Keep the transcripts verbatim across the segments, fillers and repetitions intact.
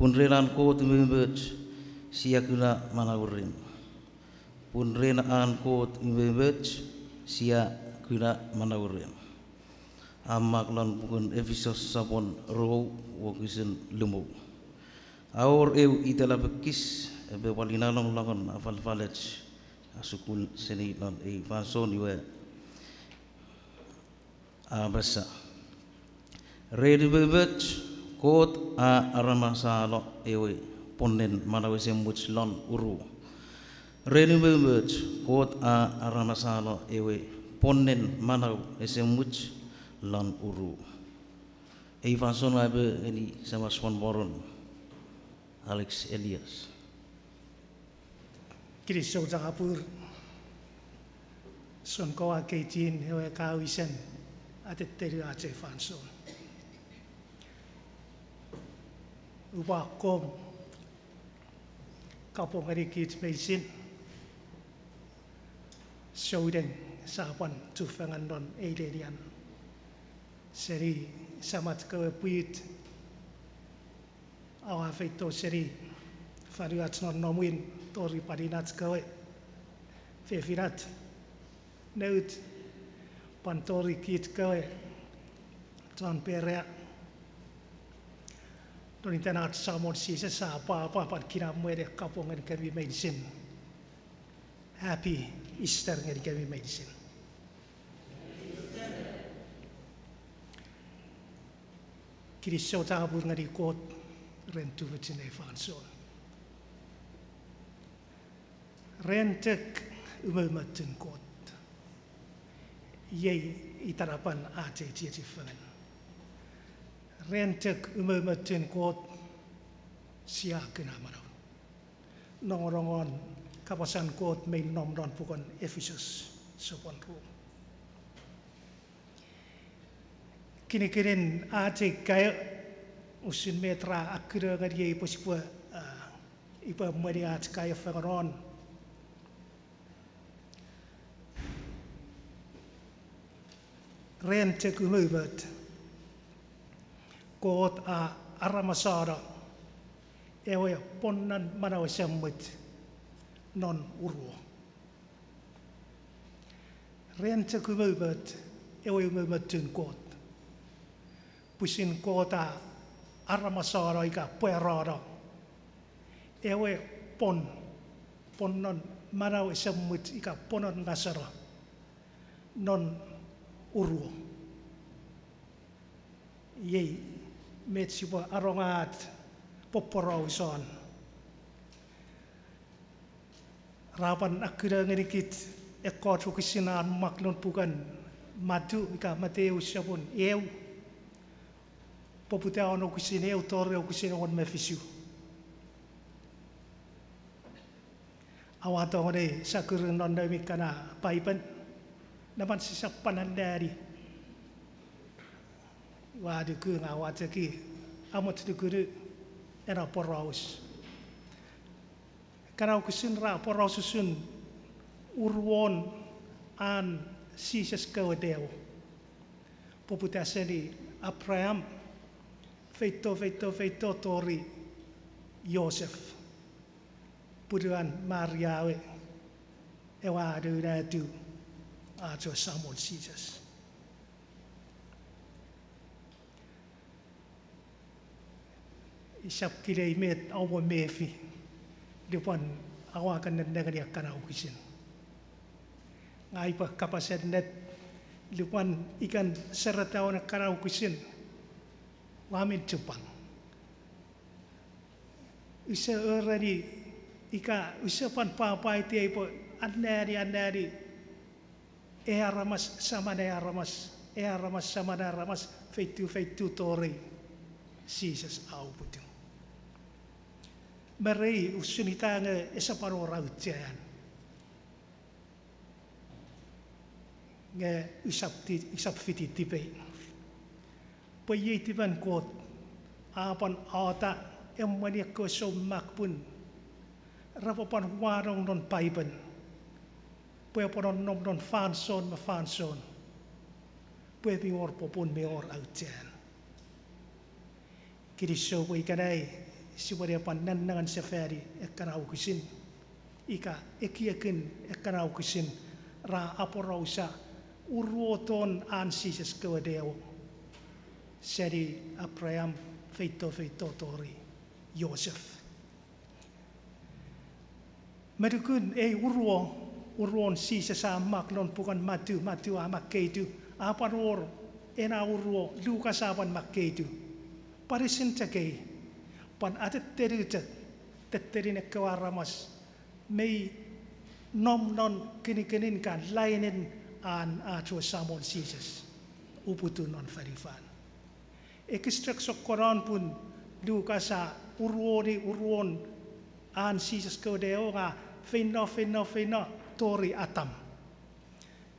Pun ren an Kot umoumoch sia kuna manau ren. Pun ren an Kot umoumoch sia kuna manau ren. A mak lon puken Efisos sopwun ruu wokisin limu. A wor eu itelapekis epwe pwal ina longolongon afalafaloch asukun seni non ei fansoun iwe a apasa: Ren umoumoch Kot a aramasano ewe pwonen manau esemuch lon uruo. Ren umoumoch Kot a aramasano ewe pwonen manau esemuch lon uruo. Ei fansoun ape ngeni Samas won Moron, Alex Elias. Kinisou chapur, Son Kowa Keitin ewe ka wisen atetteni ach ei fansoun. Upwe akkom kapong ngeni kich meinisin souneng sa pwan chufengen non ei nenian. Seni samach kewe pwich, aua feito seni fonuach nonnomwin tori pwan inach kewe fefinach, nouch, pwan tori kich kewe chon Perea. Non iten ach Samon Jises, a pwapwa pwan kinamwe ne kapong ngenikemi meinisin. Happy Easter ngenikemi meinisin. Kinisou chapur ngeni Kot ren tufichin ei fansoun. Ren chok umoumochun Kot, iei itanapan ach ei chiechi fengen. Ren chok umoumochun Kot sia kuna manau. Nongonongon kapasen Kot mi nom non puken Efisos sopwun ru. Kinikinin ach ei kaeo, usun met ra akkuno ngeniei pwe sipwe, a, ipwe emweni ach kaeo fengen non. Ren chok umoumoch Kot a aramasano ewe pwonen manau esemuch non uruo. Ren chok umoumoch ewe umoumochun Kot, pwisin Kot a aramasano ika pwarano ewe pwon, pwonen manau esemuch ika pwonen ngaseno non uruo. Iei met sipwe arongach poporaus won. Ra pwan akkuno ngenikich ekkoch wokisin a mak lon puken Matu ika Mateu sopwun eu, poputa won wokisin eu tori wokisin engon me fisu. Aua tongeni sakuri non noumi kana Paipen, neman sisap pwan anneani. Ua nuku nge aua cheki amoch nukunu ena poraus. Kana wokisin ra poraus usun uruon an Jises kewe neu. Poputa seni Abraham, feito, feito, feito tori Joseph, punuan Maria we, ewe a nounatiw ach we Samon Jises. Isap kilei met aua mefi lupwen aua kan nennengeni ekkana wokisin. Ngang upwe kapas ennet, lupwen ikan seretawen ekkana wokisin, ua mi chupwang. Use ereni ika use pwan pwapwaiti upwe anneani, anneani ei aramas saman ei aramas, ei aramas saman ei aramas, feitiw, feitiw tori Jises a uputiw. Me rei usun ita nge esap pwan wor auchean. Nge usap ti-, usap fiti tipei. Pwe iei tipen Kot a pwan ata emweni ekkewe soumak pun repwe pwan wanong non Paipen pwe epwe nonnom non fansoun me fansoun, pwe mi wor popun, mi wor auchean. Kinisou pwe ikenai Sipwe ne pwan nennengeni sefani ekkana wokisin, ika ekiekin ekkana wokisin ra aporausa uruoton an Jises kewe newo seni Abraham feito feito tori Joseph. Me nukun ei uruo, uruon Jises a mak non puken Matu, Matu a makkeitu, a pwan wor ena uruo Lukas a pwan makkeitu. Pwan isin chok ei, pwan atettenu chok tettenin ekkewe aramas mei nom non kinikinin kan lainin an ach we Samon Jises uputiw non fonufan. Ekis chok sokkonon pun Lukas a uruoni uruon an Jises kewe newo nge a feino, feino, feino tori Atam.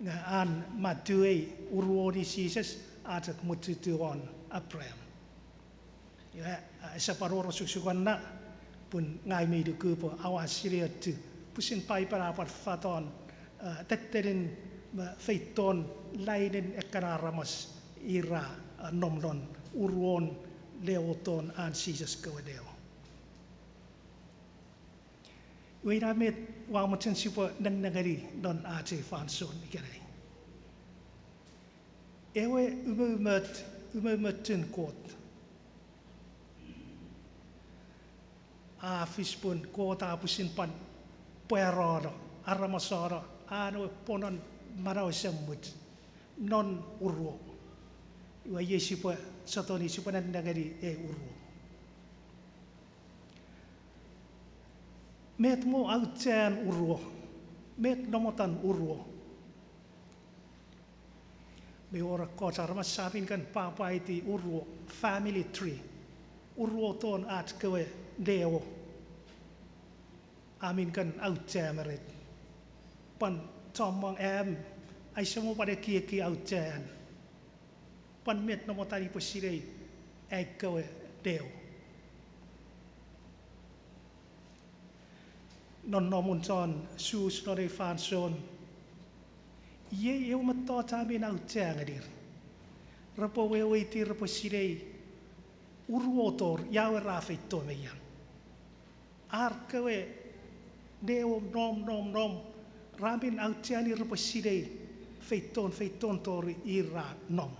Nge an Matu ei uruoni Jises a chok muttitu won Abraham. Iwe, a, esap pwan wor osukosukanna, pun ngang mi nuku pwe oua sinei ochu pwisin Paipen a pwan faton, a, tettenin me feiton lainin ekkana aramas ira, a, nom non uruon newoton an Jises kewe newo. Iwe ina met ua mochen sipwe nennengeni non ach ei fansoun ikenai. Ewe umoumoch, umoumochun Kot a fis pun Kot a pwisin pwan pwarano, aramasano an ewe pwonen manau esemuch non uruo. Iwe iei sipwe sotuni sipwe nennengeni ei uruo. Met mo auchean uruo? Met nomotan uruo? Mi wor ekkoch aramas sa pin kan pwapwaiti uruo, family tree, uruoton ach kewe newo. A min kan auchea me ret. Pwan chommong am, aise mo pwan ekieki auchean. Pwan met nomotan upwe sinei ai kewe newo. Nonnomun chon Sus non ei fansoun, iei ew mettoch a mi auchea ngenir. Repwe weweiti, repwe sinei uruotor ia we ra feito me ia. Ar kewe newo nom, nom, nom, ra mi aucheani repwe sinei feiton, feiton tori ir ra nom.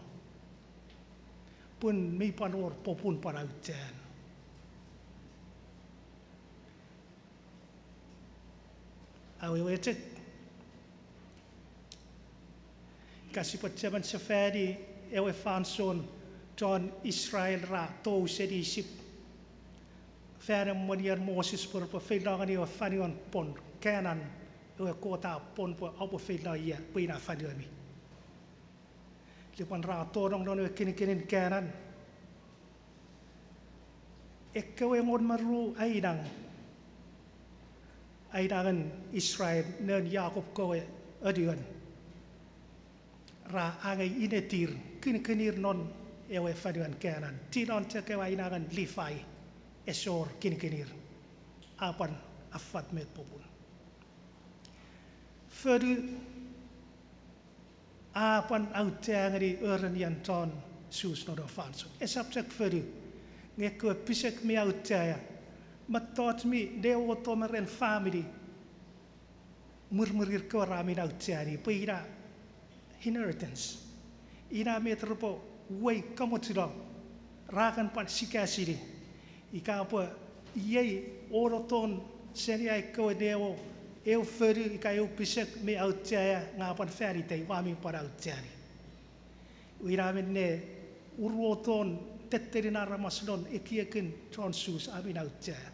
Pun mi pwan wor popun pwan auchean. Awewe chok, ika sipwe chemeni sefani ewe fansoun chon Israel ra tou seni Isip fan emwenien Moses pwe repwe feilo ngeni ewe fanuen pwon Kanan, ewe Kot a pwon pwe oupwe feilo ia pwe ina fanuemi. Lupwen ra tonong non ewe kinikinin Kanan, ekkewe engon me ru ainang, ainangen Israel noun Jakob kewe anuon, ra angei inetir, kinikinir non ewe fanuen Kanan. Tinon chok ewe ainangen Lifai, esor kinikinir. A pwan affat met popun. Fonu a pwan auchea ngeni orenian chon Sus non ei fansoun. Esap chok fonu, nge ekkewe pisek mi auchea, mettoch mi newoto me ren famini, mwirimwirir kewe ra mi aucheani pwe ina inheritance. Ina met repwe uwei kamochuno, ra kan pwan sikasini. Ika pwe iei onoton seni ai kewe newo, eu fonu ika eu pisek mi auchea, nge pwan fan itei ua mi pwan aucheani. Ina minne uruoton tettenin aramas non ekiekin chon Sus a mi auchea.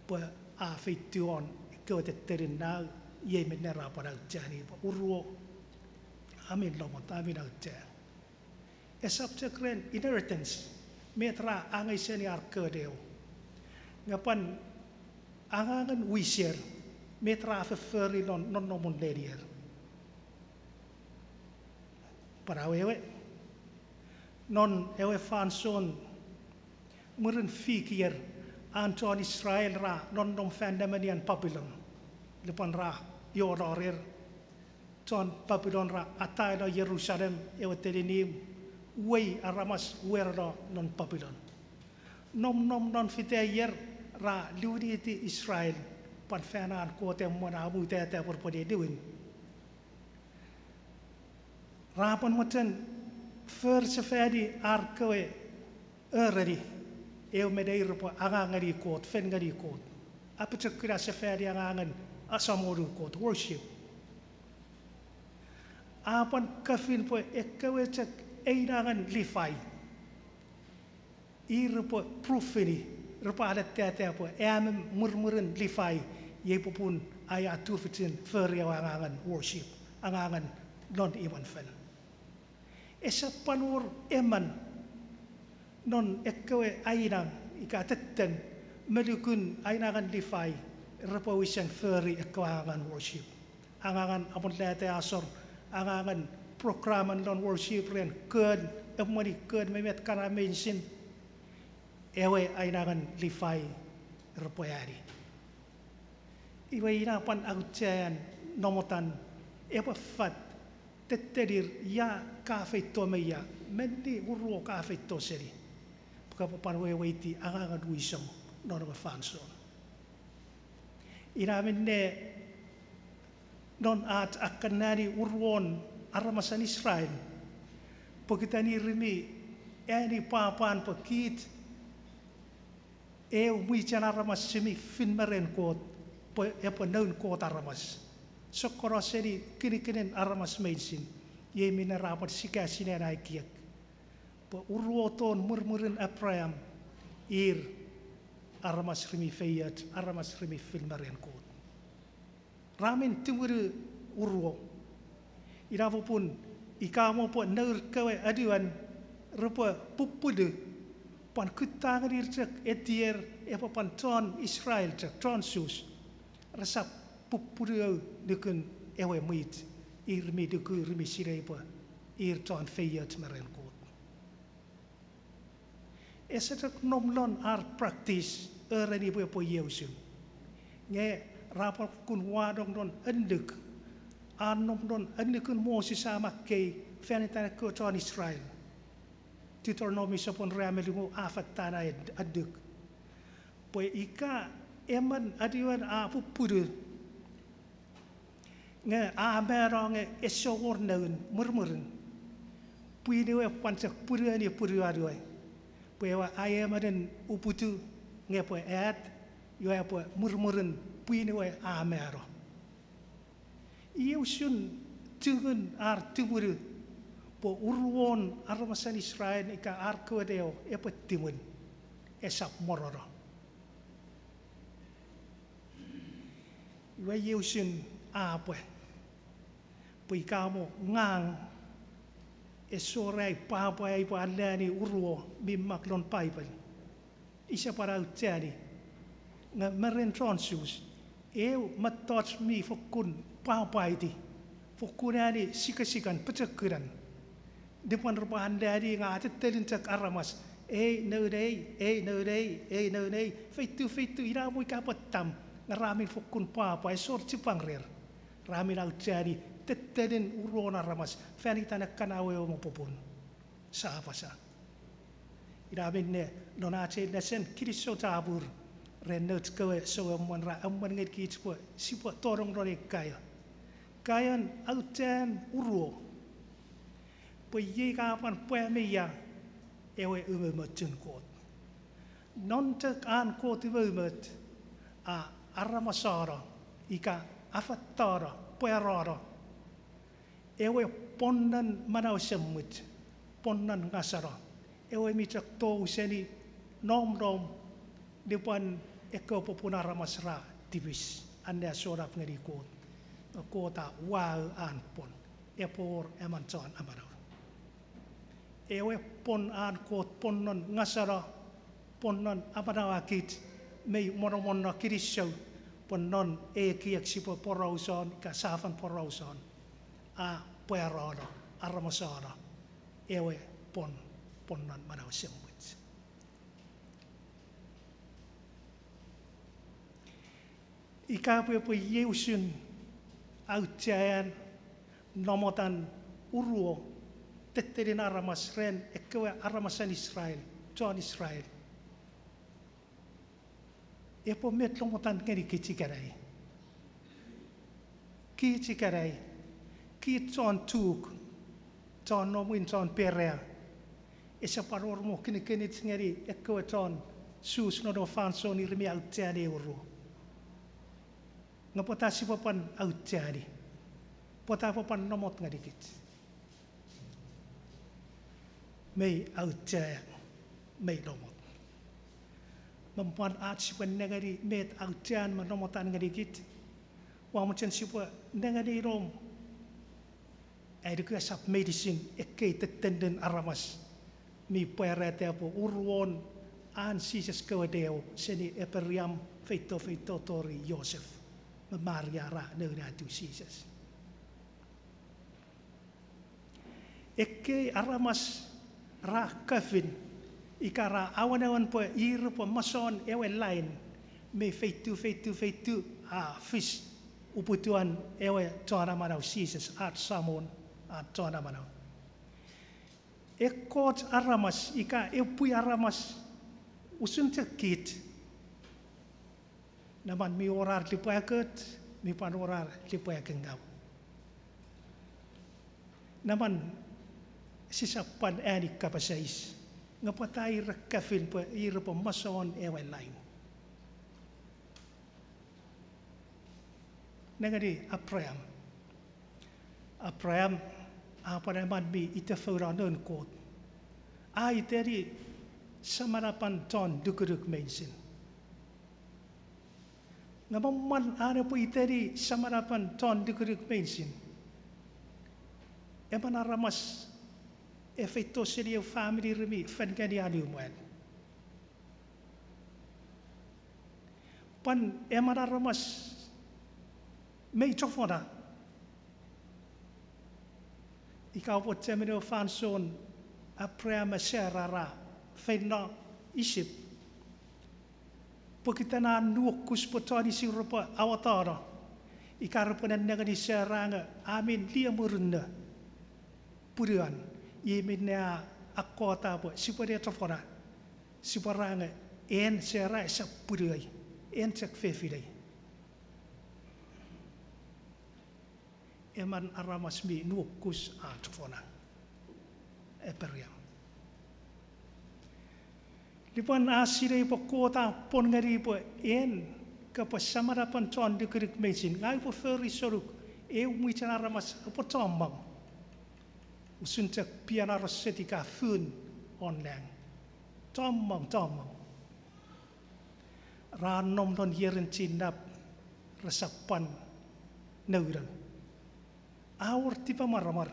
Pwe a feitiw won ekkewe tettenin nau, iei minne ra pwan aucheani pwe uruo a mi lomot, a mi auchea. Esap chok ren inheritance, met ra angei seni ar kewe newo, nge pwan angangen wiser, met ra fofori non nonnomun nenier. Pwan awewe, non ewe fansoun mwirin fik ier, an chon Israel ra nonnom fan nemenien Papilon, lupwen ra ionorer, chon Papilon ra ataeno Jerusalem, ewe telinimw, uwei aramas werono non Papilon. Nom nom non fite ier ra liwiniti Israel, pwan fan an Kot emwen a mutata pwe repwe ne liwin. Ra pwan mochen for sefani ar kewe ereni, eu me neir repwe angang ngeni Kot, fel ngeni Kot. Apochokuna sefani angangen asamolu Kot, worship. A pwan kefin pwe ekkewe chok einangen Lifai, ir repwe prufini, repwe alettata pwe am mwirmwirin Lifai, iei popun aia tufichin fori ewe angangen worship, angangen non imwen fel. Esap pwan wor emon non ekkewe ainang ika tetten me lukun ainangen Lifai repwe wisen fori ekkewe angangen worship, angangen amolata asor, angangen program lon worship ren kon, emweni kon me met kana meinisin, ewe ainangen Lifai repwe ani. Iwe ina pwan auchean namotan epwe fat tettenir ia ka feito me ia, menni uruo ka feito seni, pwe kopwe pwan weweiti angangen wisom non ewe fansoun. Ina minne non ach akkanani uruon aramasen Israel, pokiten ir mi ani pwapwan pwe kich eu mwichen aramas si mi fin me ren Kot, pwe epwe noun Kot aramas, sokkono seni kinikinin aramas meinisin, iei minne ra pwan sika sinen ai ekiek pwe uruo ton mwirmwirin Abraham, ir aramas re mi feioch, aramas re mi fin me ren Kot. Ra mi tumunu uruo. Ina popun ika mo pwe nour kewe anuon repwe pupunu, pwan kutta ngenir chok etier epwe pwan chon Israel chok, chon Sus, resap pupunu nukun ewe mwich, ir mi nuku, ir mi sinei pwe ir chon feioch me ren Kot. Ese chok nom lon ar practice, ereni pwe epwe iei usun. Nge ra pwan kun wanong non annuk, a nom non annukun Moses a makkei fan itan ekkewe chon Israel. Deuteronomy sopun rue me limu a fattan ai annuk, pwe ika emon anuon a pupunu nge a mano nge ese wor noun mwirmwirin, pwin we pwan chok punueni punuan we, pwe ewe aemonen uputiw nge pwe at, iwe epwe mwirmwirin pwin we a mano. Iei usun tumun ar tumunu pwe uruon aramasen Israel ika ar kewe neo epwe tumun, esap morono. Iwe iei usun a pwe, pwe ika mo ngang ese wor ai pwapwa ai upwe alleani uruo mi mak lon Paipel, ise pwan aucheani, nge me ren chon Sus, eu mettoch mi fokkun pwapwaiti, fokkun ani sikasikan pochokunan. Nupwen repwe alleani nge a tettelin chok aramas, ei noun ei, ei noun ei, ei noun ei, feitiw, feitiw, ina mo ika pwe tam, nge ra mi fokkun pwapwa, ese wor chipwang rer. Ra mi aucheani tettelin uruon aramas fan itan ekkana wewe me popun. Sa apasa, ina minne non ach ei nesen kinisou chapur ren nouch kewe sou emwen ra emwen ngenikich pwe sipwe tonong non ei kaeo, kaeon auchean uruo, pwe iei ka pwan pwa me ia ewe umoumochun Kot. Non chok an Kot umoumoch a aramasano ika afatano, pwarano ewe pwon non manau esemuch, pwon non ngaseno, ewe mi chok tou seni nomnom, nupwen ekkewe popun aramas ra tipis, anneasonap ngeni Kot, nge Kot a uwau an pwon, epwe wor emon chon amanau. Ewe pwon an Kot, pwon non ngaseno, pwon non amanaua kich, mei monomono kinisou, pwe non ei ekiek sipwe porauson ika sa fen porauson, a pwarano, aramasano ewe pwon, pwon non manau esemuch. Ika pwe epwe iei usun auchean namotan uruo tettenin aramas ren ekkewe aramasen Israel, chon Israel, Epwe met lomotan ngenikich ikenai? Kich ikenai, kich chon Chuuk, chon Nomwin, chon Perea, ese pwan wor mo kinikinich ngeni ekkewe chon Sus non ewe fansoun ir mi aucheani ewe ru. Nge pwata sipwe pwan aucheani? Pwata epwe pwan namot ngenikich? Mei auchea, mei namot. Me mwan ach sipwe nengeni met auchean me namotan ngenikich, ua mochen sipwe nengeni nom, ai nuku esap meinisin ekkei tettenin aramas mi pwarata pwe uruon an Jises kewe neu seni Apraham feito feito tori Joseph me Maria ra nounatiw Jises. Ekkei aramas ra kafin ika ra awenewen pwe ir repwe masouen ewe lain mi feito feito feito a fis uputiwan ewe Chon Amanau Jises, ach Samon, ach Chon Amanau. Ekkoch aramas ika epwe aramas usun chok kich, neman mi wor ar lipwakoch, mi pwan wor ar lipwakingau. Neman sisap pwan ani kapas eis, nge pwata ir re kafin pwe ir repwe masouen ewe lain? Nengeni Apraham. Apraham a pwan emon mi itefouno noun Kot. A iteni samanapan chon lukuluk meinisin. Nge me mwan an epwe iteni samanapan chon lukuluk meinisin, emon aramas e feito seni eu famili re mi fen ngeni alumwal. Pwan emon aramas mei chofona. Ika oupwe chemeni ewe fansoun Apraham me Sera ra feino Isip, pokiten an nuokus pwe chon Isip repwe awatano, ika repwe nennengeni Sera nge a mi liemurunno punuan, iei minne a akkota pwe sipwe ne chofona, sipwe ra nge en Sera esap punuei, en chok fefinei. Emon aramas mi nuokus a chofona, Apraham. Lupwen a sinei pwe Kot a pwon ngeni pwe en kopwe samanapan chon lukuluk meinisin, ngang upwe fori senuk eu mwichen aramas epwe chommong usun chok pianaroset ika fun won lang. Chommong, chommong. Ra nom non ierin chinnap, resap pwan nounou. A wor tipemwaramwar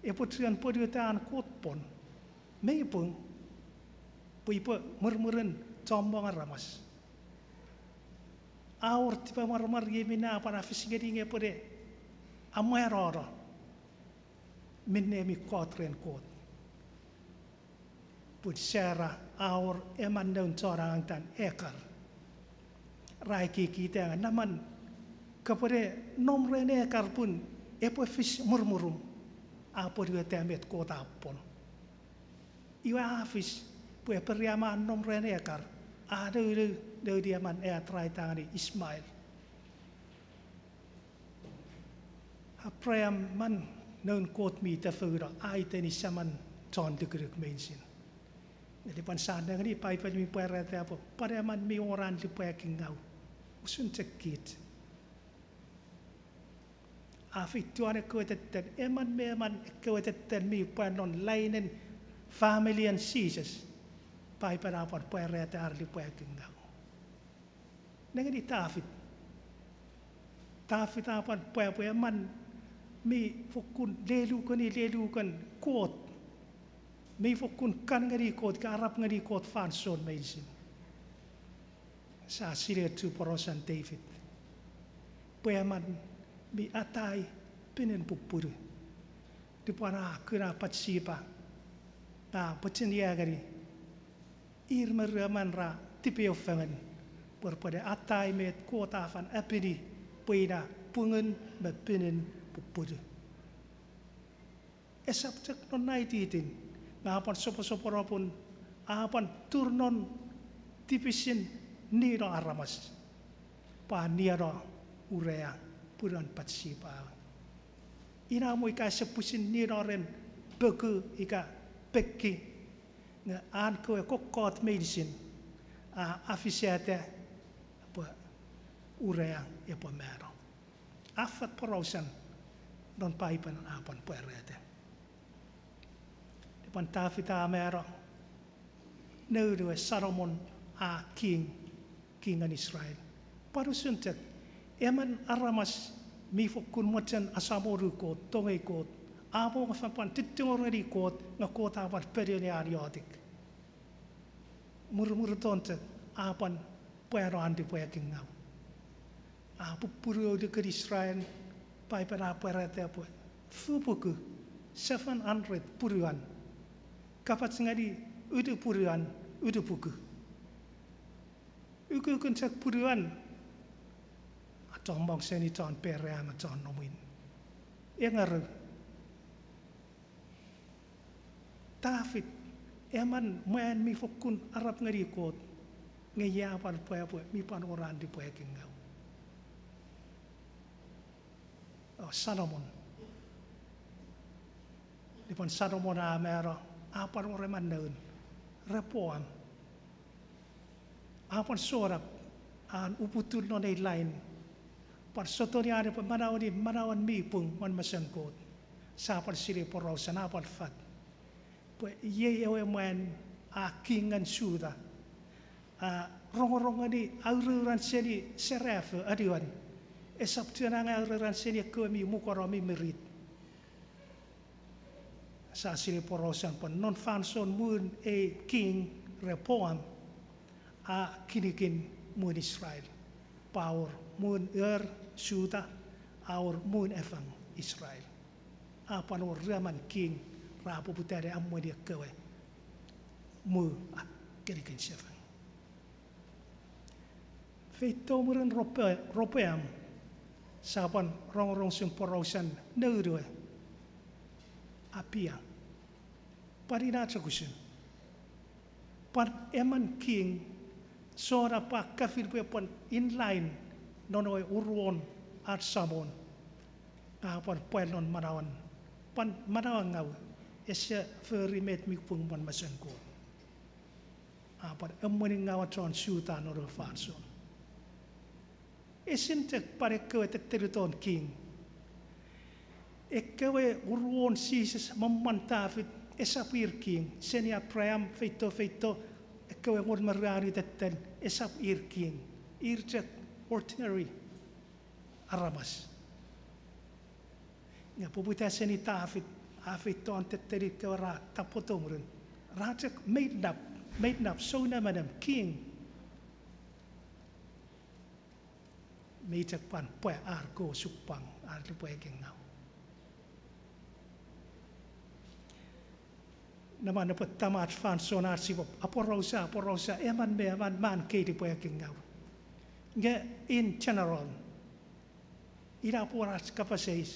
epwe chuen pwonueta an Kot pwon. Mei pung, pwe ipwe mwirimwirin chommong aramas. A wor tipemwaramwar iei minne a pwan a fis ngeni nge epwene amwanano minne mi kot ren Kot. Pun Sera a wor emon noun chon angang itan Hagar. Ra ekieki ita nge neman kopwene nom ren Hagar pun epwe fis murmurum, a pwonueta met Kot a pwon. Iwe a fis pwe Apraham a nom ren Hagar, a nounou, nouni emon at ra ita ngeni Ismael. Apraham emon noun Kot mi itefouno, a iteni saman chon lukuluk meinisin. Nge lupwen sa nengeni, Paipel mi pwarata pwe pwan emon mi wor an lipwakingau usun chok kich. A feito an ekkewe tettenin, emon me emon ekkewe tettenin mi pwa non lainen familien Jises. Paipel a pwan pwarata ar lipwakingau. Nengeni Tafit. Tafit a pwan pwapwa, emon mi fokkun lelukeni leluken Kot, mi fokkun kan ngeni Kot ika arap ngeni Kot fansoun meinisin. Sa sinei chu porausen Tafit pwe emon mi atai pinin pupunu. Lupwen a kuna Patisipa, a pwisin ia ngeni, ir me ruemon ra tipeeu fengen pwe repwene atai met Kot a fen apini pwe ina pungun me pinin pupunu. Esap chok non aititin, nge a pwan soposopono pun a pwan tur non tipisin nino aramas, pwe a nieno Uria, punuan Patisepa. Ina mo ika ese pwisin nino ren poku ika pekki, nge an kewe kokkot meinisin a afisata pwe Uria epwe mano. A fat porausan non Paipen a pwan pwarata. Lupwen Tafit a mano, noun we Salomon a king, king an Israel. Pwan usun chok, emon aramas mi fokkun mochen asamonu Kot, tongei Kot, a mongo fan pwan tittingor ngeni Kot, nge Kot a pwan ponueni an iotek. Mwirimwiriton chok, a pwan pwano an lipwakingau. A pupunu likin Israel, Paipen a pwarata pwe fupuku, seven hundred punuan, kapach ngeni unupunuan unupuku. Ukukun chok punuan a chommong seni chon Perea me chon Nomwin. Engerou. Tafit, emon mwan mi fokkun arap ngeni Kot, nge i a pwan pwapwa mi pwan wor an lipwakingau. O Salomon. Lupwen Salomon a mano, a pwan wor emon noun, Repoam. A pwan sonap an uputiw non ei lain, pwan sotuni an epwe manaueni manauen mi pung won mesen Kot. Sia pwan sinei porausan a pwan fat pwe iei ewe mwan a king an Juta, a rongorong ngeni aurauran seni serafo anuon, esap chuen angei aurauran seni ekkewe mi mukono mi mirit. Sia sinei porausan pwe non fansoun muun ei king Repoam, a kinikin muun Israel, pwe a wor muun er Juta, a wor muun efang Israel. A pwan wor ruemon king ra poputa ne emweni ekkewe mu a kinikin sefan. Feito mwirin Rope-, Ropeam, sia pwan rongorong usun porausan noun we, Apia. Pwan ina chok usun. Pwan emon king, Jona pwan kafil pwe pwan in line non ewe uruon ach Samon. Nge a pwan pwal non manauan, pwan manauan ngau, ese fori met mi pung won mesen Kot. A pwan emweni ngawan chon Juta non ewe fansoun. Esin chok pwan ekkewe tetteniton king. Ekkewe uruon Jises me mwan Tafit esap ir king, seni Abraham feito feito, ekkewe engon me ruanu tettel esap ir king, ir chok ordinary aramas. Nge poputa seni Tafit, a feito won tetteni kewe ra tapweto mwirin, ra chok meinap, meinap, sou nemenem, king. Mi chok pwan pwe ar kewe osupwang, ar lipwakingau. Neman epwe ttam ach fansoun ach sipwe aporausa, aporausa, emon me emon man kei lipwakingau. Nge in general, ina pwe ach kapas eis,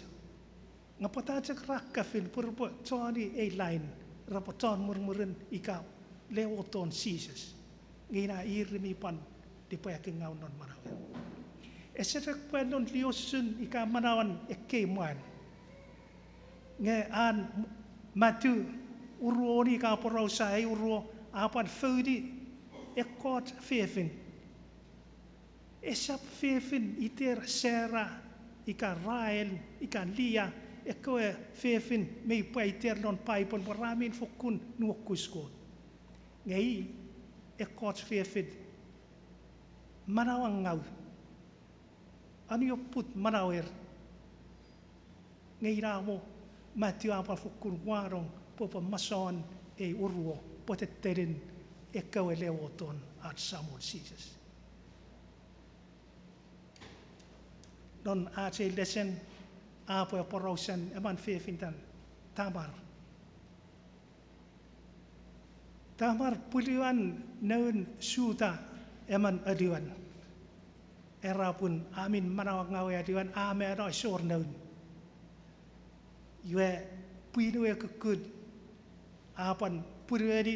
nge pwata chok ra kafil pwe repwe choni ei line, repwe chon mwirimwirin ika lewoton Jises. Nge ina ir mi pwan lipwakingau non manauer. Ese chok pwe non liosun ika manauan ekkei mwan. Nge an Matu uruo ika aporausa ei uruo, a pwan founi ekkoch fefin. Esap fefin iter Sera, ika Rael, ika Lia, ekkewe fefin mei pwa iter non Paipel pwe ra mi fokkun nuokus Kot. Nge i ekkoch fefin manauan ngau, anioput manauer. Nge ina mo Matu a pwan fokkun wanong pwe epwe masoan ei uruo pwe tettenin ekkewe lewoton ach Samon Jises. Non ach ei lesen, a pwe aporausan emon fefin itan Tamar. Tamar pwuluan noun Juta emon aluan. Era pun a mi manauan ngau aluan, a mano ese wor noun. Iwe pwin we kukkun a pwan pwulueni,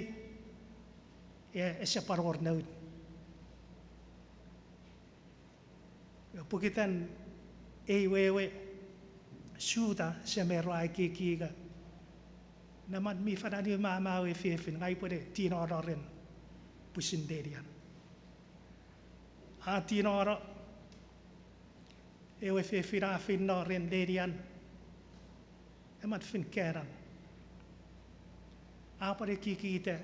e, ese pwan wor noun. Pokiten ei wewe, Juta, Samira a ekieki ika, neman mi fen anumamau ei fefin, ngang upwe ne tinono ren pwisin nenian. A tinono, ewe fefin a feino ren nenian, emon fin Kanan. A pwan ekiekita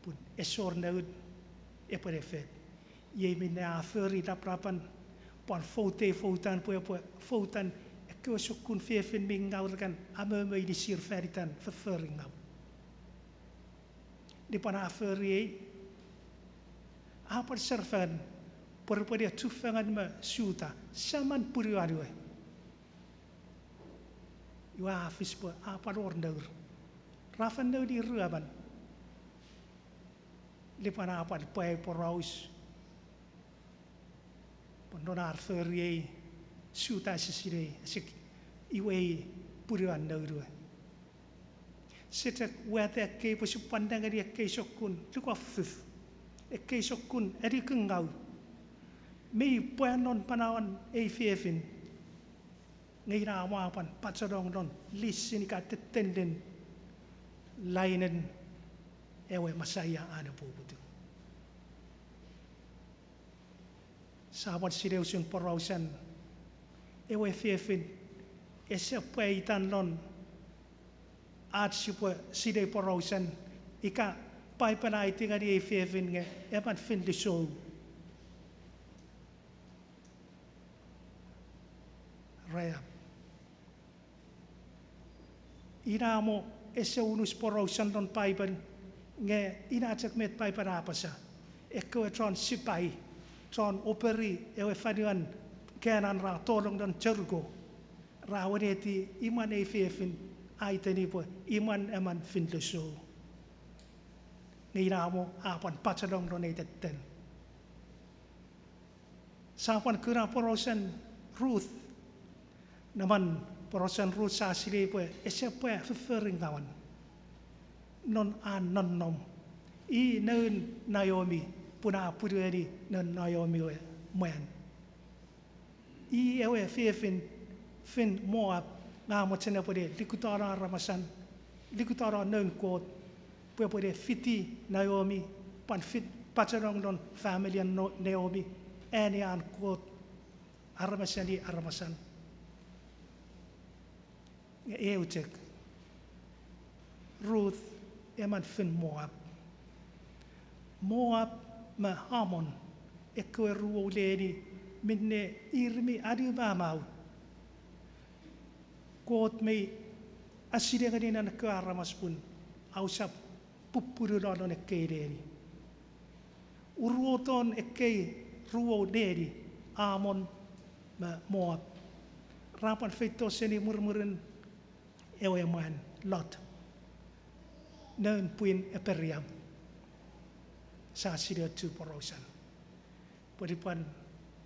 pun esor noun epwe ne fet. Iei minne a fori napanapan, pwan foutei foutan pwe epwe foutan ekkewe sokkun fefin mi ngaw re kan amomo inisir fan itan fofforingau. Nupwen a fori ei, a pwan serafengen pwe repwe ne chufengen me Juta, seman punuan we. Iwe a fis pwe a pwan wor nour. Ra fen nouni ruemon. Lupwen a pwan pwai poraus, pwe non ar fori ei, Juta ese sinei, ese, iwe i punuan noun we. Sia chok wata ekkei pwe sipwe pwan nengeni ekkei sokkun lukofuf, ekkei sokkun anikingau mi pwa non manauan ei fefin. Nge ina mo a pwan pachenong non lisin ika tettenin lainen ewe Messiah an epwe uputiw. Sia pwan sinei usun porausen ewe fefin, ese pwa itan non ach sipwe sinei porausen, ika Paipen a aiti ngeni ei fefin nge emon fin lisou, Rahab. Ina mo ese unus porausen non Paipen, nge ina chok met Paipen a apasa. Ekkewe chon sipai, chon operi ewe fanuan Kanan ra tonong non Jeriko, ra weneti imwan ei fefin, a iteni pwe imwan emon fin lisou. Nge ina mo a pwan pachenong non ei tetten. Sia pwan kuna porausen Ruth. Neman porausen Ruth sia sinei pwe ese pwa fofforingawan non an nonnom. I noun Naomi, pun a punueni noun Naomi we mwan. I ewe fefin fin Moap, nge a mochen epwe ne likitano aramasan, likitano noun Kot, pwe epwe ne fiti Naomi, pwan fit pachenong non familian no-, Naomi, ani an Kot, aramaseni aramasan. Nge eu chok, Ruth, emon fin Moap. Moap me Amon, ekkewe ruou neni minne ir mi anumamau. Kot mei asinei ngeni non ekkewe aramas pun ausap pupununo non ekkei neni. Uruoton ekkei ruou neni, Amon me Moap, ra pwan feito seni mwirimwirin ewe mwan Lot, noun pwin Apraham. Sia sinei ochu porausan pwe lupwen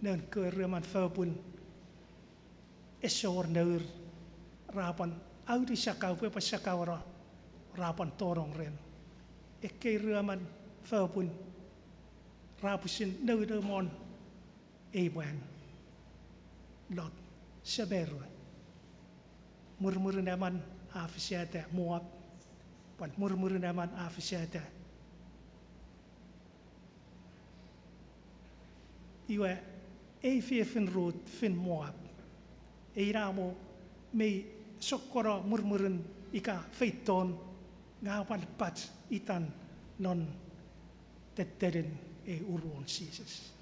noun kewe ruemon fopun ese wor nour, ra pwan auni sakau pwe epwe sakauno, ra pwan tonong ren ekkei ruemon fopun, ra pwisin nounou won ei mwan Lot, semer we. Mwirimwirin emon a fisata Moap, pwan mwirimwirin emon a fisata. Iwe, ei fefin Ruth fin Moap, e inamo mei sokkono mwirimwirin ika feiton, nge a pwan pach itan non tettenin ei uruon Jises.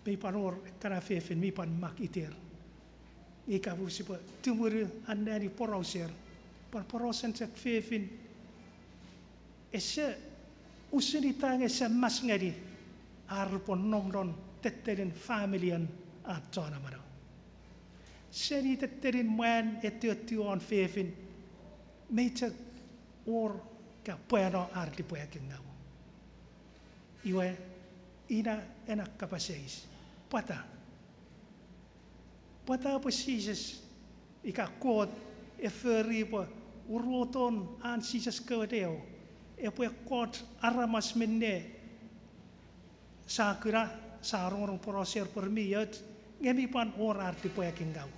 Mei pwan wor ekkana fefin mi pwan mak iter. Nge ika pwe sipwe tumunu anneani porauser, pwan porausen chok fefin ese, usun ita nge ese mas ngeni ar repwe nom non tettenin familian an Chon Amanau. Seni tettenin mwan etiwa won fefin, mei chok wor ka pwano ar lipwakingau. Iwe, ina ena kapas eis. Pwata? Pwata pwe Jises, ika Kot, e fori pwe uruoton an Jises kewe neo epwe ekkoch aramas minne sa kuna, sa rongorong porauser pwe mi och, nge mi pwan wor ar lipwakingau.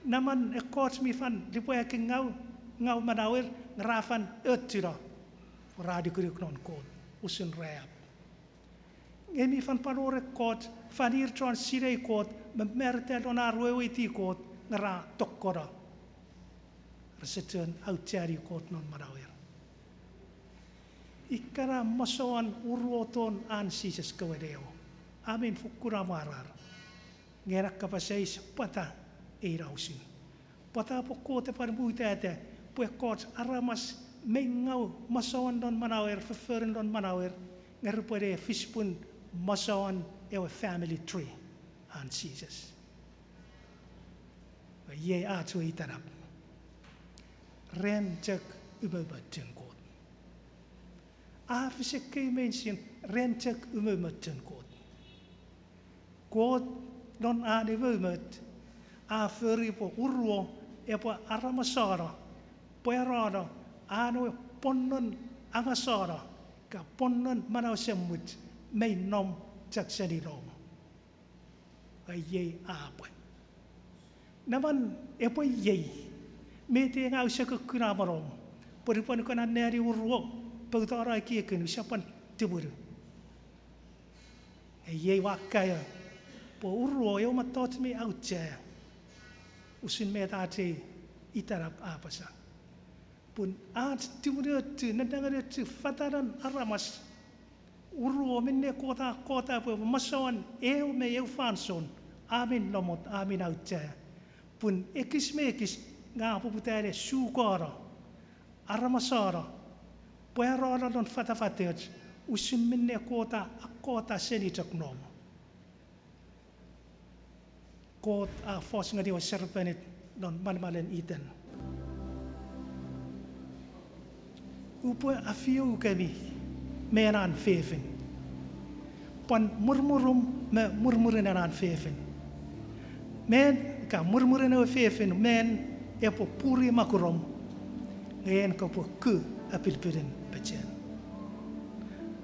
Neman ekkoch mi fen lipwakingau, ngau manauer, nge ra fen ochuno, ra lukuluk non Kot, usun Rahab. Nge mi fen pwan wor ekkoch, fen ir chon sinei Kot, me mamarita lon ar weweiti Kot, nge ra tokkono. Rese chon aucheani Kot non manauer. Ikkana masouan uruon an Jises kewe lewo. A mi fokkun amwarar. Nge ena kapas eis pwata ei na usun. Pwata pwe Kot epwe mutata pwe ekkoch aramas mi ngau masouan non manauer, fofforun non manauer, nge repwe ne fis pun masouan ewe family tree an Jises. Iwe iei ach we itenap. Ren chok umoumochun Kot. A fis ekkei meinisin ren chok umoumochun Kot. Kot non an umoumoch a fori pwe uruo epwe aramasano, pwarano an ewe pwon non angasano, ika pwon non manau esemuch, mi nom chok seni nom. Iei a pwe. Neman epwe iei, met ei nge use kukkuna monom, pwe nupwen ua kan anneani uruo, poutano ekiekin, use pwan tumunu. Iei ua kaeo pwe uruo ew mettoch mi auchea, usun met ach ei itenap a apasa. Pun ach tumunuochu, nennengenochu fatanen aramas, uruo minne Kot a kokkota pwe masouan ew me ew fansoun, a mi namot, a mi auchea. Pun ekis me ekis nge a poputa ne sukono, aramasano, pwarano non fatafatoch, usun minne Kot a kokkota seni chok nom. Kot a fos ngeni ewe serepenit non malimalen Iten. Upwe afiu kemi me an fefin. Pwan murmurum me murmurin an fefin. Men ka murmurin ewe fefin men epwe puri makurom, nge en kopwe ku apilpilin pechen.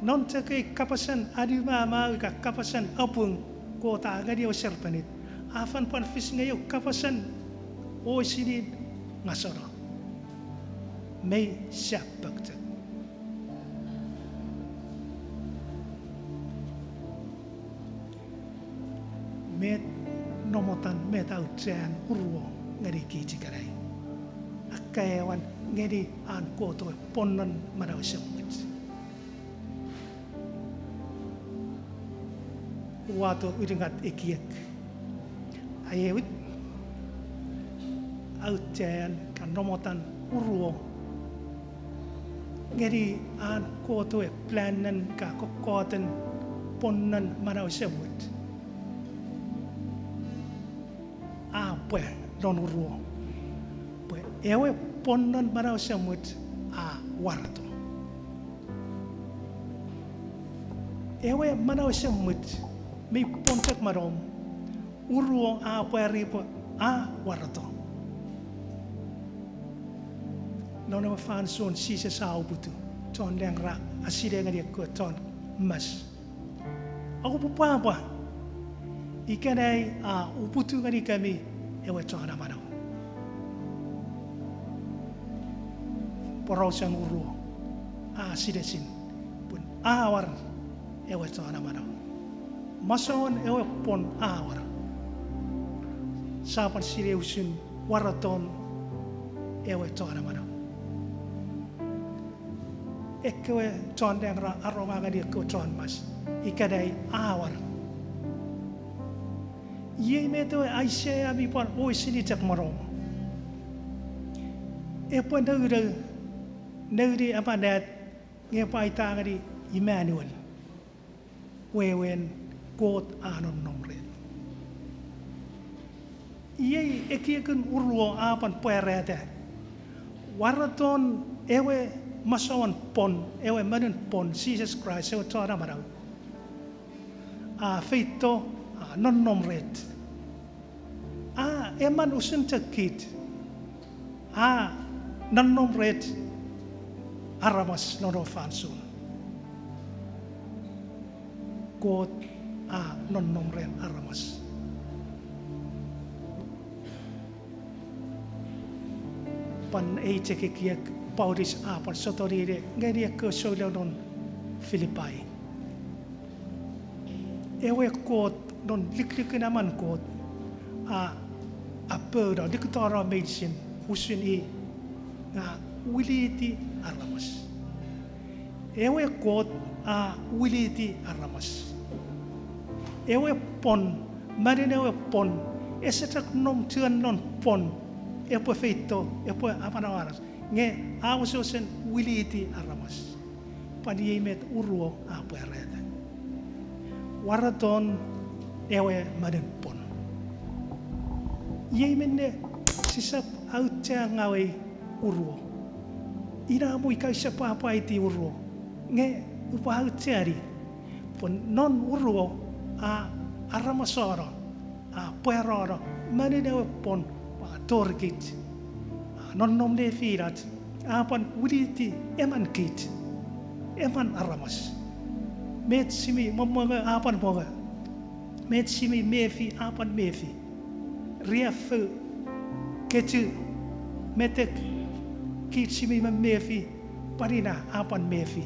Non chok ei kapasen animamau ika kapasen apung Kot a ngeni ewe serepenit, a fen pwan fis nge eu kapasen osinin ngaseno. Mei sap pokiten. Met nomotan, met auchean uruo ngeni kich ikenai? Akkaewin ngeni an Kot ewe pwon non manau esemuch. Uwato ulungat ekiek. Aewin, auchean ka nomotan uruo ngeni an Kot ewe planen ka kokkoten pwon non manau esemuch. A pwe non uruo pwe ewe pwon non manau esemuch a warato. Ewe manau esemuch mi pwon chok me nom, uruo a pwari pwe a warato. Non ewe fansoun Jises a uputiw, chon lang ra asile ngeni ekkewe chon mas, oupwe pwapwa, ikenai a uputiw ngenikemi ewe Chon Amanau. Porausen uruo a sinesin pun a war ewe Chon Amanau. Masouen ewe pwon a war. Sia pwan sinei usun waraton ewe Chon Amanau. Ekkewe chon lang ra aronga ngeni ekkewe chon mas, ikenai a war. Iei met ewe Aisea mi pwan osini chok me nom. Epwe nounou, nouni amanat, nge epwe aita ngeni Imanuel, wewen Kot a nonnom ren. Iei ekiekin uruo a pwan pwarata waraton ewe masouen pwon, ewe monun pwon, Jises Kraist, ewe Chon Amanau. A feito, a nonnom rech. A emon usun chok kich. A nonnom rech. aramas non ewe fansoun. Kot a nonnom ren aramas. Pwan ei chok ekiek Paulus a pwan sotuni ngeni ekkewe souleng non Filipai. Ewe Kot non likilikin emon Kot a apouno, likitano meinisin usun i, nge a wiliti aramas. Ewe Kot a wiliti aramas. Ewe pwon, manin ewe pwon, ese chok nom chuen non pwon epwe feito, epwe amanaua aramas, nge a wesewesen wiliti aramas. Pwan iei met uruo a pwarata. Waraton ewe manin pwon. Iei minne sisap aucheani ngawei uruo. Ina mwo ika use pwapwaiti uruo, nge upwe aucheani pwe non uruo a aramasano, a pwarano manin ewe pwon, a torikich, a nonnom nefinach, a pwan wiliti emon kich, emon aramas. Met si mi mwo-, mongo a pwan mongo. Met si mi mefi a pwan mefi. Riaffou, kechiw, metek, kich si mi mefi, pwan ina a pwan mefi.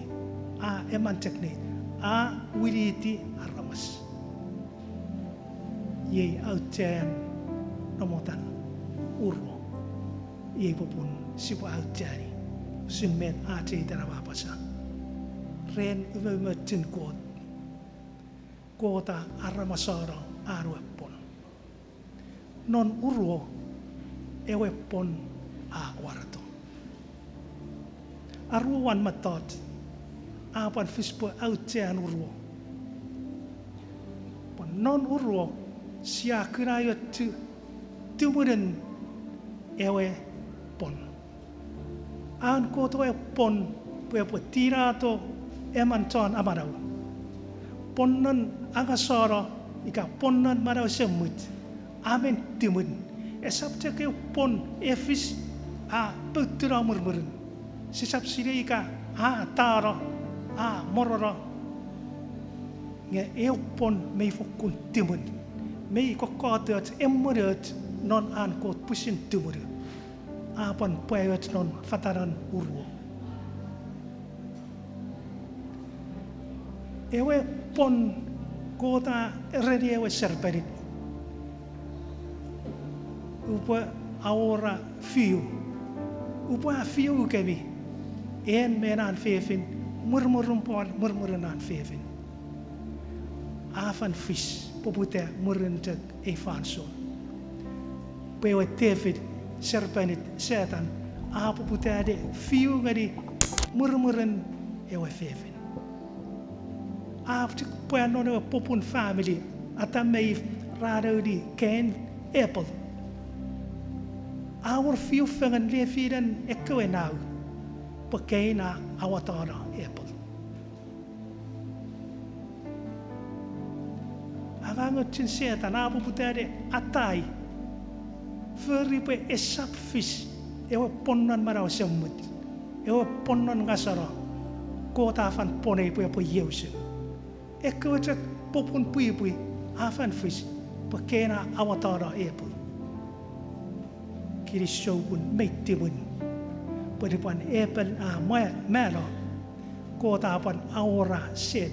A emon chok nei, a wiliti aramas. Iei auchean namotan uruo. Iei popun sipwe aucheani usun met ach ei itenap a apasa ren umoumochun Kot. Kot a aramasano an we pwon. Non uruo ewe pwon a warato. Aruuan mettoch a pwan fis pwe auchean uruo. Pwe non uruo sia kuna iochu tumunen ewe pwon. An Kot ewe pwon pwe epwe tinato emon chon amanau. Pwon non angasano ika pwon non manau esemuch, a men tumun. Esap chok eu pwon e fis a poutuno mwirimwirin. Sisap sinei ika a tano, a morono. Nge eu pwon mei fokkun tumun, mei kokkotoch, emwenioch non an Kot pwisin tumunu. A pwan pwaoch non fatanan uruo. Ewe pwon Kot a ereni ewe serpent, upwe awora fiu, upwe afiukemi, en me an fefin, mwirimwirum pwan mwirimwirin an fefin. A fen fis poputa mwirin chok ei fansoun. Pwe ewe devil, serpent, Setan, a poputa ne fiu ngeni mwirimwirin ewe fefin. A chok pwa non ewe popun family, Adam me Eve ra nouni Cain, Abel. A wor fiu fengen nefinen ekkewe nau, pwe Cain a awatano Abel. Angangochun Setan a poputa ne atai, fori pwe esap fis ewe pwon non manau esemuch, ewe pwon non ngaseno Kot a fen pwonei pwe epwe ieusun. Ekkewe chok popun pwipwi a fen fis pwe Cain a awatano Abel. Kinisou pun mei tiwin pwe nupwen Abel a mwa-, mano, Kot a pwan awora Set.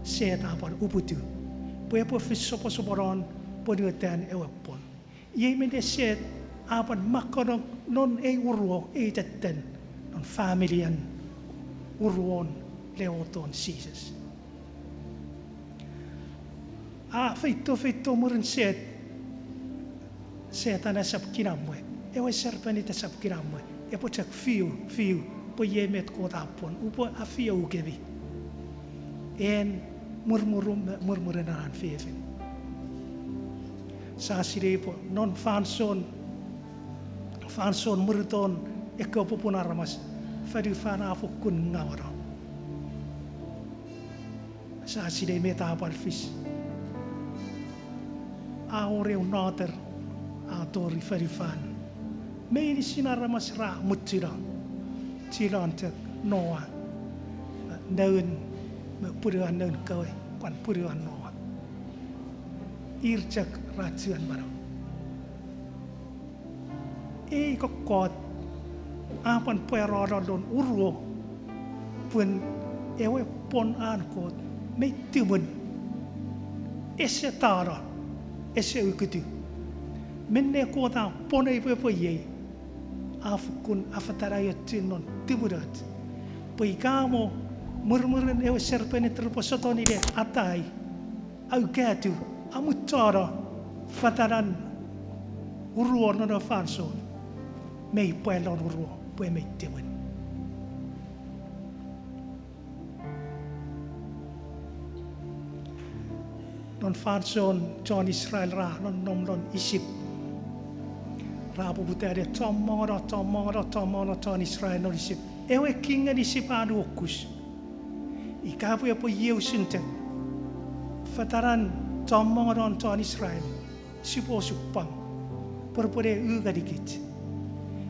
Set a pwan uputiw pwe epwe fis soposoponon pwonuetan ewe pwon. Iei minne Set a pwan makkano non ei uruo, ei tetten, non familian uruon leoton Jises. A feito, feito mwirin Set, Setan esap kinamwe, ewe serpent esap kinamwe, epwe chok fiu, fiu, pwe iei met Kot a pwon, upwe afiukemi, en mwirimwirum, mwirimwirin an fefin. Sia sinei pwe non fansoun, fansoun mwiriton ekkewe popun aramas, fonufan a fokkun ngawano. Sia sinei met a pwal fis. A wor eu noter a tori fonufan. Meinisin aramas ra muchuno. Chinon chok Noa, noun, me punuan noun kewe, pwan punuan Noa. Ir chok ra chuen manau. Ei kokkot a pwan pwarano lon uruo, pun ewe pwon an Kot mei tiwen, ese tano, ese ukutu. Minne Kot a pwonei pwe epwe iei, a fokkun afatanaiochu non tumunoch. Pwe ika mo mwirimwirin ewe serpent repwe sotuni ne atai, aukatiw, amuttono fatanan uruo non ewe fansoun, mei pwa lon uruo pwe mei tiwen. Non fansoun chon Israel ra nonnom non Isip, ra poputa ne chommongeno, chommongeno, chommongeno chon Israel non Isip. Ewe king ngeni Isip a nuokus, ika pwe epwe iei usun chok, fatanan chommongenon chon Israel, sipwe osupwang, pwe repwene u ngenikich.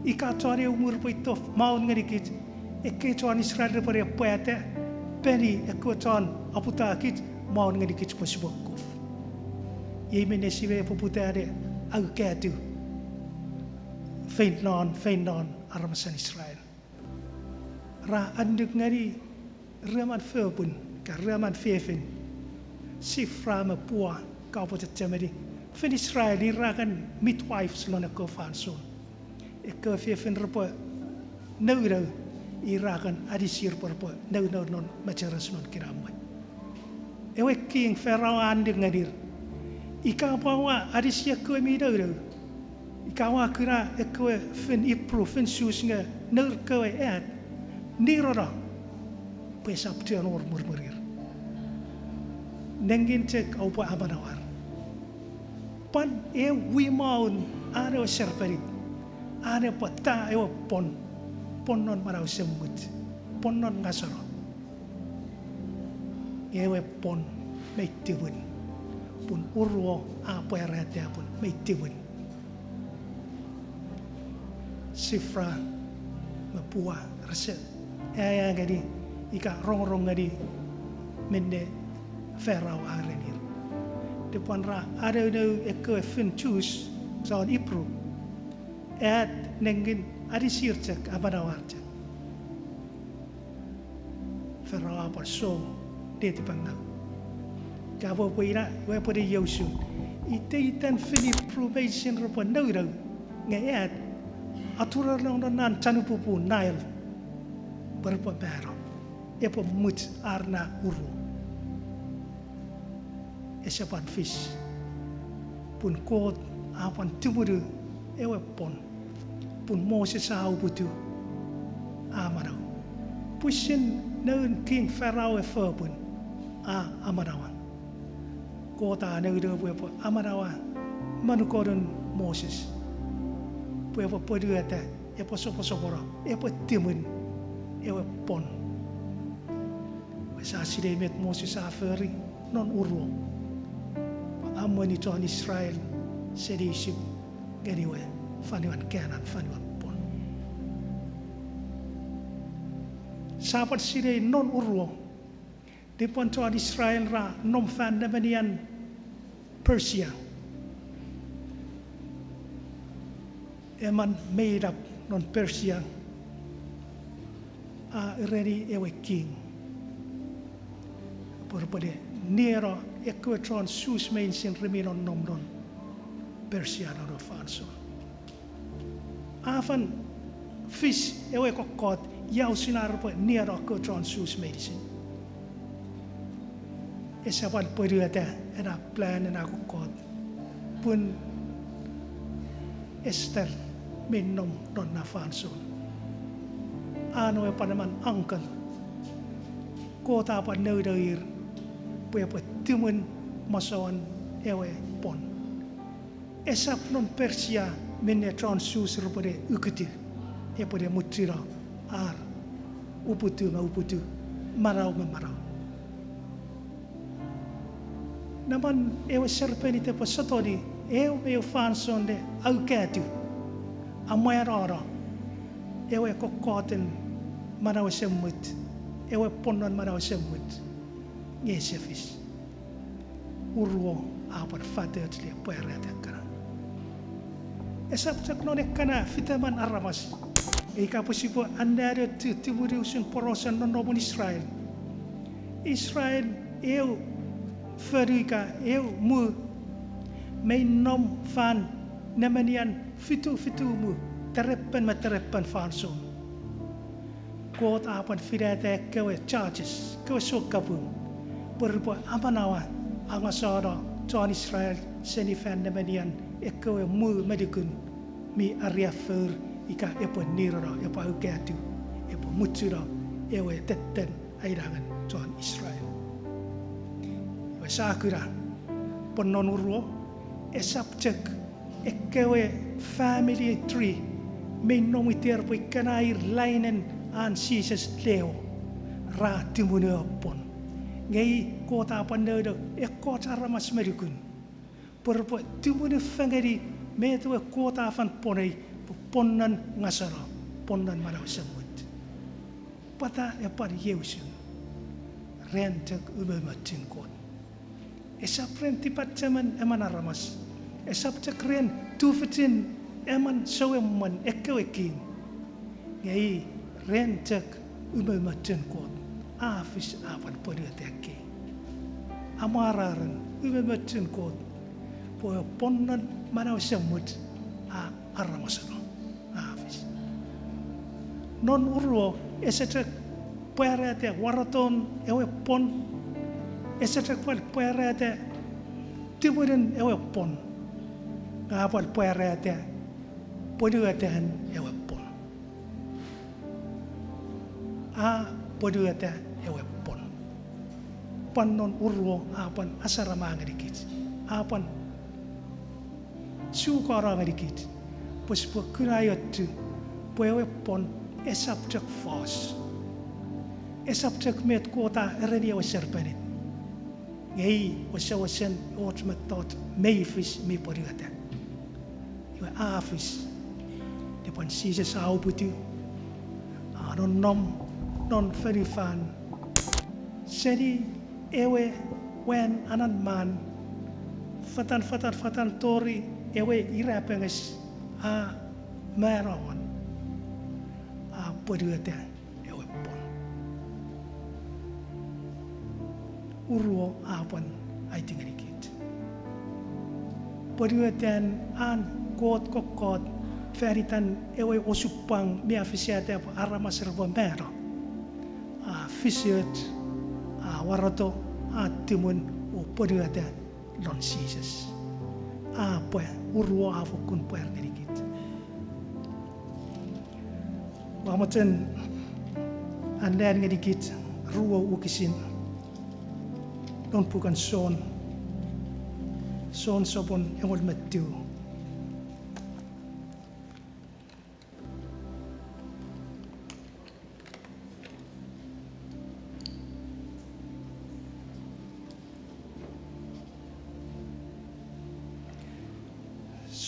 Ika chon eu mwu repwe itof maun ngenikich, ekkei chon Israel repwene pwata, peni ekkewe chon aputa kich maun ngenikich pwe sipwe kuf. Iei minne Isip a poputa ne aukatiw feinnon, feinnon aramasen Israel. Ra annuk ngeni ruemon fopun, ka ruemon fefin, Sifra me Pua, ka pwe chechemeni, fin Israel ir ra kan midwives lon ekkewe fansoun. Ekkewe fefin repwe nounou, ir ra kan anisir pwe repwe nounou non mecheres non kinamwe. Ewe king Farao a annuk ngenir, ika pwe oua anisi ekkewe mi nounou, ika oua kuna ekkewe fin Ipru, fin Sus nge nour kewe at, nireno, pwe esap chuen wor mwirimwirir. Nengin chok oupwe amanauar. Pwan ew wimaun an ewe serpent, an epwe ta ewe pwon, pwon non manau esemuch, pwon non ngaseno. Ewe pwon mei tiwen, pun uruo a pwarata pun mei tiwen. Sifra me Pua rese aea ngeni ika rongorong ngeni minne Farao a erenir. Nupwen ra anounou ekkewe fin Sus, chon Ipru, at nengin anisir chok, amanauar chok. Farao a pwan song netipengau. Ka pwe epwe ina, iwe epwene iei usun. Iteiten fin Ipru meinisin repwe nounou, nge at, a turunong non an chanpupu Nile, pwe repwe mano, epwe much ar na uruo. Ese pwan fis. Pun Kot a pwan tumunu ewe pwon. Pun Moses a uputiw, a manau. Pwisin noun king Farao we fopun a amanauan. Kot a nounou pwe epwe amanaua manukonun Moses, pwe epwe pwonueta, epwe soposopono, epwe tiwen ewe pwon. Pwe sia sinei met Moses a fori non uruo, pwe a emweni chon Israel seni Isip ngeni ewe fonuan Kanan, fonuan pwon. Sia pwan sinei non uruo, nupwen chon Israel ra nom fan nemenian Persia, emon meinap non Persia a ereni ewe king pwe repwene nieno ekkewe chon Sus meinisin re mi nonnom non Persia non ewe fansoun. A fen fis ewe kokkot ia usun ar repwe nieno ekkewe chon Sus meinisin. Ese pwan pwonueta ena plan, ena kokkot, pun Ester mi nom non na fansoun. An we pwan emon uncle. Kot a pwan nounou ir pwe epwe tiwen masouen ewe pwon. Esap non Persia minne chon Sus repwene ukutu, epwene muchuno ar uputiw me uputiw, manau me manau. Neman ewe serpent epwe sotuni eu me eu fansoun ne aukatiw, amwanano ewe kokkoten manau esemuch, ewe pwon non manau esemuch, nge ese fis. Uruo a pwan fatoch le pwarata kana. Esap chok non ekkana fitemen aramas, ika pwe sipwe anneani tumunu usun porausen nonnomun Israel. Israel eu fonu ika eu mu mei nom fan nemenian fitu fitu mu, terepen me terepen fansoun. Kot a pwan finata ekkewe judges, ekkewe sokkapung, pwe repwe amanaua angasano chon Israel seni fan nemenian ekkewe mu me lukun mi ariaffour ika epwe nireno, epwe aukatiw, epwe muchuno ewe tetten ainangen chon Israel. Iwe sa kuna pwe non uruo, esap chok ekkewe family tree mei nom iter pwe ikkana ir lainen an Jises lewo ra tumunu ewe pwon. Nge i Kot a pwan nounou ekkoch aramas me lukun pwe repwe tumunu fengeni met ewe Kot a fen pwonei pwe pwon non ngaseno, pwon non manau esemuch. Pwata epwe pwan iei usun? Ren chok umoumochun Kot. Esap ren tipachemen emon aramas. Esap chok ren tufichin emon souemwen ekkewe king. Nge i ren chok umoumochun Kot a fis a pwan pwonueta ekkei. Amwararen umoumochun Kot pwe pwon non manau esemuch a aramaseno, a fis. Non uruo ese chok pwarata waraton ewe pwon, ese chok pwal pwarata tumunun ewe pwon, nge a pwal pwarata pwonuetan ewe pwon. A pwonueta ewe pwon. Pwan non uruo a pwan asarama ngenikich, a pwan sukono ngenikich pwe sipwe kuna iochu pwe ewe pwon esap chok fos, esap chok met Kot a ereni ewe serpenit. Nge i wesewesen och mettoch mei fis mi pwonueta. Iwe a fis, lupwen Jises a uputiw, a nonnom non fonufan seni ewe wan anan man, fetan, fetan, fetan tori ewe irapenges a mano won, a pwonueta ewe pwon. Uruo a pwan aiti ngenikich pwonuetan an Kot kokkot fan itan ewe osupwang mi a fisata pwe aramas repwe mano. A fisioch, a warato, a tumun, o pwonueta lon Jises. A pwe uruo a fokkun pwar ngenikich. Ua mochen anneani ngenikich ruo wokisin non puken Jon, Jon sopun engol me tiu.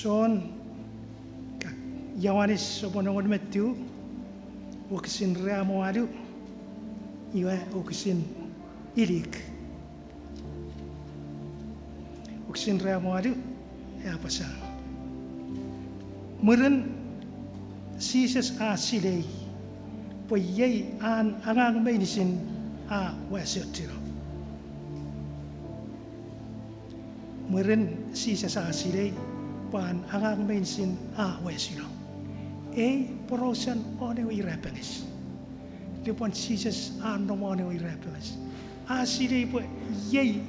Jon, ka, Ioanes sopun engol me tiu, wokisin rue me wanu, iwe wokisin ilik. Wokisin rue me wanu, e apasa: Mwirin Jises a silei pwe iei an angang meinisin a wasochuno. Mwirin Jises a silei pwe an angang meinisin a wasochuno. Ei porausen won ewe irapenges. Lupwen Jises a nom won ewe irapenges, a silei pwe iei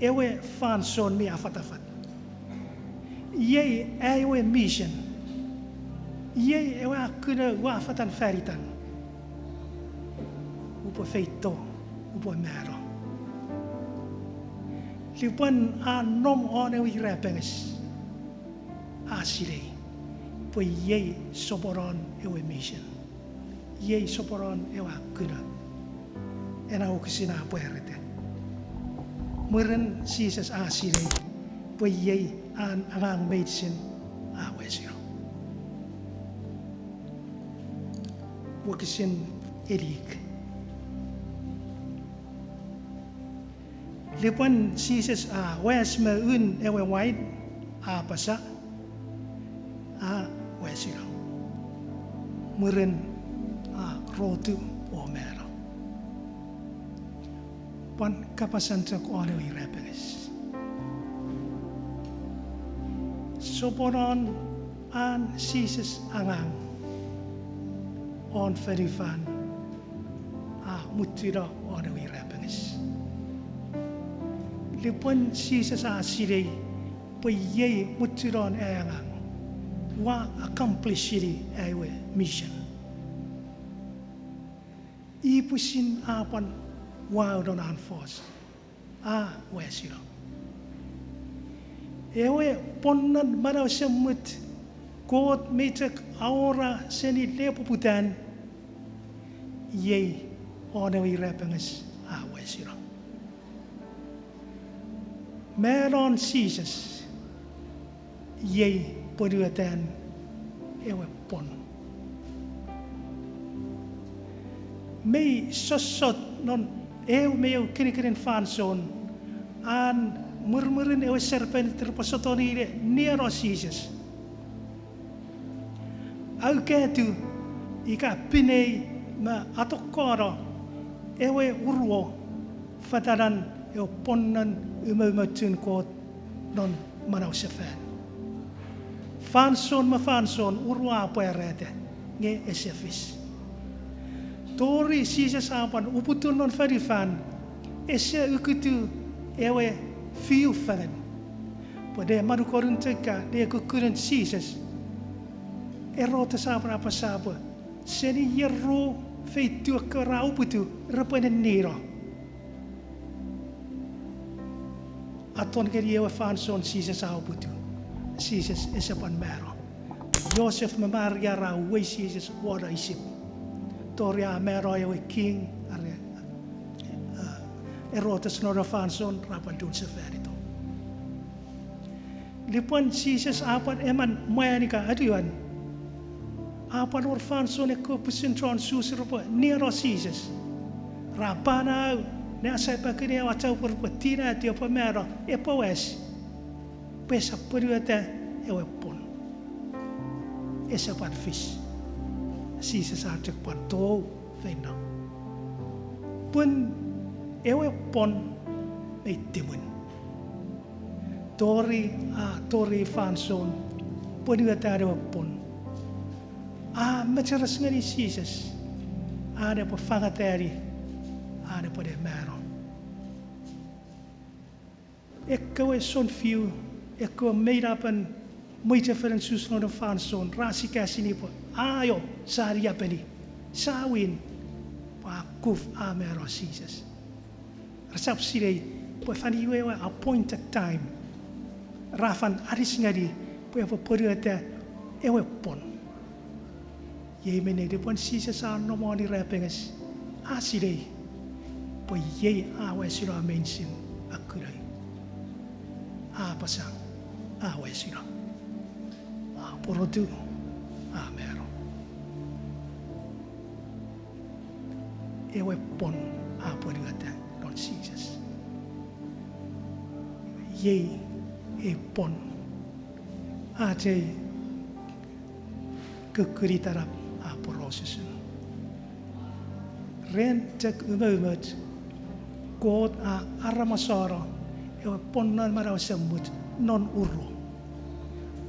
ewe fansoun mi afatafat. Iei ewe mission. Iei ewe a kuna ua fetan fan itan. Upwe feito, upwe mano. Lupwen a nom won ewe irapenges, a silei pwe iei soponon ewe mission. Iei soponon ewe a kuna. Ena wokisin a pwarata. Mwirin Jises a silei pwe iei an angang meinisin a wasochuno. Wokisin elik. Lupwen Jises a wes me un ewe wain, a apasa, a wesino. Mwirin a rotu o mano. Pwan kapasan chok won ewe irapenges. Soponon an Jises angang won fonufan a muchuno won ewe irapenges. Lupwen Jises a sinei pwe iei muchunon ai angang, ua accomplish-ini ai we mission. I pwisin a pwan wau non an fos, a wesino. Ewe pwon non manau esemuch Kot mi chok awora seni lepoputan, iei won ewe irapenges a wesino. Manon Jises iei pwonuetan ewe pwon. Mei sossot non eu me eu kinikinin fansoun an mwirimwirin ewe serpent repwe sotuni ne nieno Jises, aukatiw ika pinei me atokkono ewe uruo fatanan ewe pwon non umoumochun Kot non manausefan. Fansoun me fansoun uruo a pwarata nge ese fis. Tori Jises a pwan uputiw non fonufan, ese ukutiw ewe fiu fengen. Pwe ne manukonun chok ika ne kukkunun Jises, Herodes a pwan apasa pwe seni ier ru feitiw ekkewe ra uputiw repwe ninnino. Aton ngeni ewe fansoun Jises a uputiw, Jises ese pwan mano. Joseph me Maria ra uwei Jises won Isip. Tori a mano ewe king are, a, Herodes non ewe fansoun ra pwan lun sefanito. Lupwen Jises a pwan emon mwan ika anuon, a pwan wor fansoun ekkewe pwisin chon Sus repwe nieno Jises. Ra panau ne asapakini ewe achau pwe repwe tinatiw epwe mano, epwe wes, pwe esap pwonueta ewe pwon. Ese pwan fis. Jises a chok pwan tou feino. Pun ewe pwon mi tiwin. Tori a tori fansoun pwonuetan ewe pwon, a mecheres ngeni Jises an epwe fangatani an epwe ne mano. Ekkewe sounfiu, ekkewe meinapen mwichefenin Sus non ewe fansoun ra sikasini pwe, aio, sa niapeni, sa win, pwe a kuf a mano Jises. Resap sinei pwe fan iwe ewe appointed time ra fen anis ngeni pwe epwe pwonueta ewe pwon. Iei minne lupwen Jises a nom won irapenges, a sinei pwe iei a wesino meinisin a kunai. A apasa, a wesino. A pwonutu, a mano. Ewe pwon a pwonueta non Jises. Iei ei pwon ach ei kukkun itenap a porous usun. Ren chok umoumoch, Kot a aramasono ewe pwon non manau esemuch non uruo.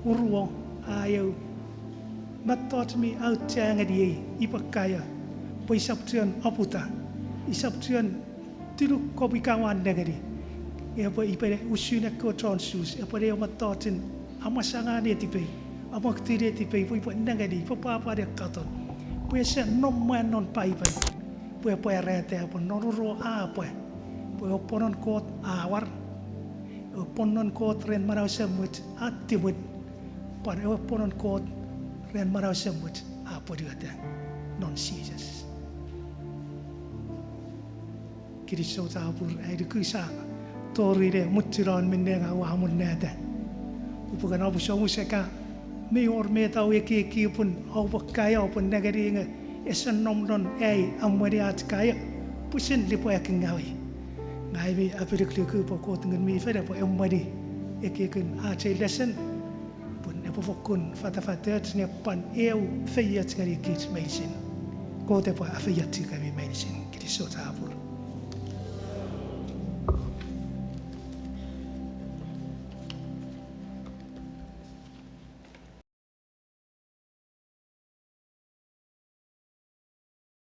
Uruo a eu mettoch mi auchea ngeniei upwe kaeo pwe isap chuen oputa, isap chuen tinuk kopwe ika ua nengeni, epwe ipwe usun ekkewe chon Sus, epwe ne eu mettochun amasanga netipei, amwokti netipei pwe upwe nengeni, upwe pwapwa ne katon. Pwe ese nom mwan non Paipen pwe epwe ereta pwe non uruo a pwe, pwe ewe pwonen Kot a war, ewe pwonen Kot ren manau esemuch a tiwin, pwan ewe pwonen Kot ren manau esemuch a pwonueta non Jises. Kinisou chapur ai nuku sa tori ne muchunon minne ngang ua amonnata. Upwe kan omusomus ika mi wor met oua ekieki pun oupwe kaeo pwe nengeni nge ese nom non ai emweni ach kaeo pwisin lipwakingawei. Ngang mi apinukunuku pwe Kot Ngun mi Fel epwe emweni ekiekin ach ei lesen, pun epwe fokkun fatafatoch ne pwan eu feioch ngenikich meinisin. Kot epwe afeiochu kemi meinisin, kinisou chapur.